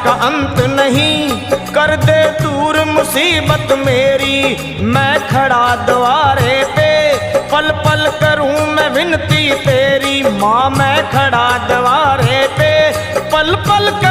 का अंत नहीं, कर दे दूर मुसीबत मेरी। मैं खड़ा द्वारे पे, पल पल करूं मैं विनती तेरी। माँ मैं खड़ा द्वारे पे, पल पल करूं